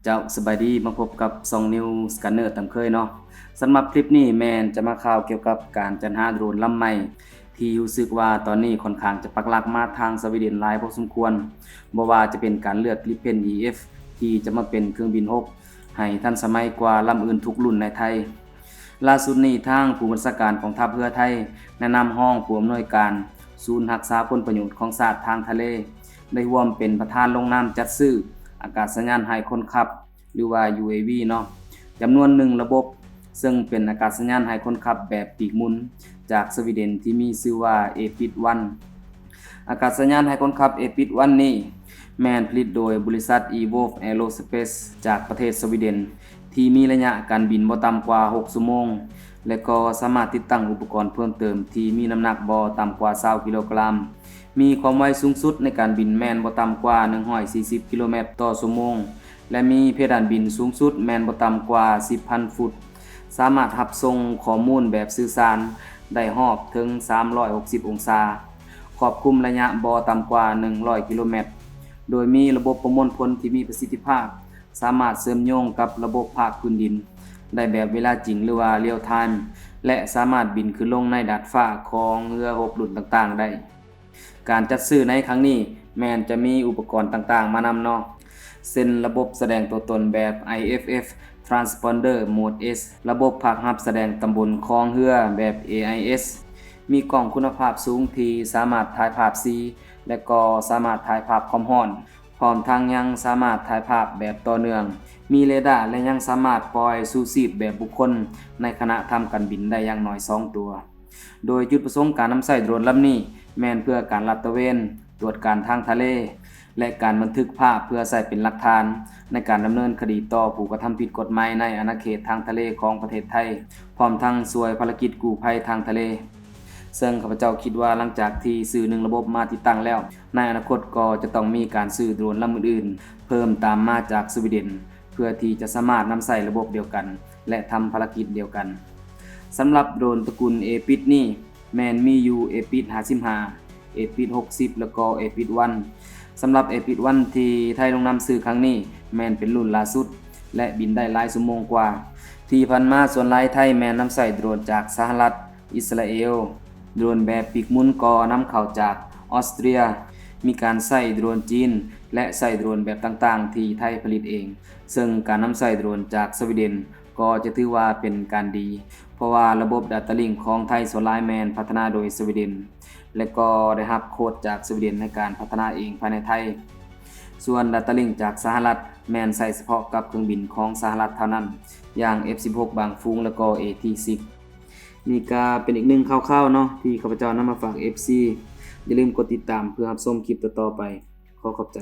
ເຈົ້າ ສະບາຍດີ ມາພົບກັບຊ່ອງ News Scanner ຕາມເຄີຍເນາະ. ສຳລັບຄລິບນີ້ແມ່ນຈະມາຂ່າວກ່ຽວກັບການຈັດຫາໂດຣນລຳໃໝ່ ທີ່ຮູ້ສຶກວ່າຕອນນີ້ຂ້ອນຂ້າງຈະປັກຫຼັກມາທາງສະວີເດັນຫຼາຍພໍສົມຄວນ, ບໍ່ວ່າຈະເປັນການເລືອກ Gripen E F ທີ່ຈະມາເປັນເຄື່ອງບິນຮົບ ໃຫ້ທັນສະໄໝກວ່າລຳອື່ນທຸກລຸ້ນໃນໄທ. ລ່າສຸດນີ້ທາງຜູ້ບັນຊາການກອງທັບເຮືອໄທ ໃນນາມຮອງຜູ້ອຳນວຍການສູນຮັກສາຜົນປະໂຫຍດຂອງຊາດທາງທະເລ ໄດ້ຮ່ວມເປັນປະທານລົງນາມຈັດຊື້ອາກາດສະຍານໄຮ້ຄົນຂັບ ຫຼືວ່າ UAV ເນາະ ຈຳນວນໜຶ່ງລະບົບ, ເຊິ່ງເປັນອາກາດສະຍານໄຮ້ຄົນຂັບແບບປີກໝູນຈາກສະວີເດັນທີ່ມີຊື່ວ່າ Apex One. ອາກາດສະຍານໄຮ້ຄົນຂັບ Apex One ນີ້ແມ່ນຜະລິດໂດຍບໍລິສັດ Evolve Aerospace ຈາກປະເທດສະວີເດັນ ທີ່ມີໄລຍະການບິນບໍ່ຕ່ຳກວ່າຫົກຊົ່ວໂມງ ແລະ ກໍສາມາດຕິດຕັ້ງອຸປະກອນເພີ່ມເຕີມທີ່ມີນ້ຳໜັກບໍ່ຕ່ຳກວ່າຊາວກິໂລກຣາມ, ມີຄວາມໄວສູງສຸດໃນການບິນແມ່ນບໍ່ຕ່ຳກວ່າໜຶ່ງຮ້ອຍສີ່ສິບກິໂລແມັດຕໍ່ຊົ່ວໂມງ ແລະ ມີເພດານບິນສູງສຸດແມ່ນບໍ່ຕ່ຳກວ່າສິບພັນຟຸດ, ສາມາດຮັບສົ່ງຂໍ້ມູນແບບສື່ສານໄດ້ຮອບເຖິງສາມຮ້ອຍຫົກສິບອົງສາ, ຄວບຄຸມໄລຍະບໍ່ຕ່ຳກວ່າໜຶ່ງຮ້ອຍກິໂລແມັດ, ໂດຍມີລະບົບປະມວນຜົນທີ່ມີປະສິດທິພາບ, ສາມາດເຊື່ອມໂຍງກັບລະບົບພາກພື້ນດິນໄດ້ແບບເວລາຈິງ ຫຼືວ່າ real time ແລະ ສາມາດບິນຂຶ້ນລົງໃນດາດຟ້າຂອງເຮືອຮົບລຸ້ນຕ່າງໆໄດ້. ການຈັດຊື້ໃນຄັ້ງນີ້ແມ່ນຈະມີອຸປະກອນຕ່າງໆມານຳເນາະ ເຊັ່ນ ລະບົບສະແດງຕົວຕົນແບບ IFF Transponder Mode S, ລະບົບພາກຮັບສະແດງຕຳບົນຄອງເຮືອແບບ AIS, ມີກ້ອງຄຸນນະພາບສູງທີ່ສາມາດຖ່າຍພາບສີ ແລະ ກໍສາມາດຖ່າຍພາບຄວາມຮ້ອນ, ພ້ອມທັງຍັງສາມາດຖ່າຍພາບແບບຕໍ່ເນື່ອງ, ມີເຣດາ ແລະ ຍັງສາມາດປ່ອຍຊູຊີບແບບບຸກຄົນໃນຂະນະທຳການບິນໄດ້ຢ່າງໜ້ອຍສອງຕົວ. ໂດຍຈຸດປະສົງການນຳໃຊ້ໂດຣນລຳນີ້ແມ່ນເພື່ອການລາດຕະເວນ, ຕວດການທາງທະເລ ແລະ ການບັນທຶກພາບເພື່ອໃຊ້ເປັນຫຼັກຖານໃນການດຳເນີນຄະດີຕໍ່ຜູ້ກະທຳຜິດກົດໝາຍໃນອານາເຂດທາງທະເລຂອງປະເທດໄທ, ພ້ອມທັງຊ່ວຍພາລະກິດກູ້ໄພທາງທະເລ. ເຊິ່ງຂ້າພະເຈົ້າຄິດວ່າຫຼັງຈາກທີ່ຊື້ໜຶ່ງລະບົບມາຕິດຕັ້ງແລ້ວ, ໃນອະນາຄົດກໍຈະຕ້ອງມີການຊື້ໂດຣນລຳອື່ນໆເພີ່ມຕາມມາຈາກສະວີເດັນ ເພື່ອທີ່ຈະສາມາດນຳໃຊ້ລະບົບດຽວກັນ ແລະ ທຳພາລະກິດດຽວກັນ. ສຳລັບໂດຣນຕະກຸນ Apex ນີ້ແມ່ນມີຢູ່ Apex ຫ້າສິບຫ້າ, Apex ຫົກສິບ ແລະ ກໍ Apex One. ສຳລັບ Apex One ທີ່ໄທລົງນາມຊື້ຄັ້ງນີ້ແມ່ນເປັນລຸ້ນລ່າສຸດ ແລະ ບິນໄດ້ຫຼາຍຊົ່ວໂມງກວ່າ. ທີ່ຜ່ານມາສ່ວນຫຼາຍໄທແມ່ນນຳໃຊ້ໂດຣນຈາກສະຫະລັດ, ອິດສະຣາເອລ, ໂດຣນແບບປີກໝູນກໍນຳເຂົ້າຈາກອອສເຕຣຍ, ມີການໃຊ້ໂດຣນຈີນ ແລະ ໃຊ້ໂດຣນແບບຕ່າງໆທີ່ໄທຜະລິດເອງ, ເຊິ່ງການນຳໃຊ້ໂດຣນຈາກສະວີເດັນກໍຈະຖືວ່າເປັນການດີ, ເພາະວ່າລະບົບ Data Link ຂອງໄທສ່ວນຫຼາຍແມ່ນພັດທະນາໂດຍສະວີເດັນ ແລະ ກໍໄດ້ຮັບໂຄດຈາກສະວີເດັນໃນການພັດທະນາເອງພາຍໃນໄທ. ສ່ວນ Data Link ຈາກສະຫະລັດແມ່ນໃຊ້ສະເພາະກັບເຄື່ອງບິນຂອງສະຫະລັດເທົ່ານັ້ນ, ຢ່າງ F ສິບຫົກ ບາງຝູງ ແລະ ກໍ A T six. ນີ້ກະເປັນອີກໜຶ່ງຂ່າວຄາວເນາະ ທີ່ຂ້າພະເຈົ້ານຳມາຝາກ ເອັຟ ຊີ. ຢ່າລືມກົດຕິດຕາມເພື່ອຮັບຊົມຄລິບຕໍ່ໆໄປ. ຂໍຂອບໃຈ.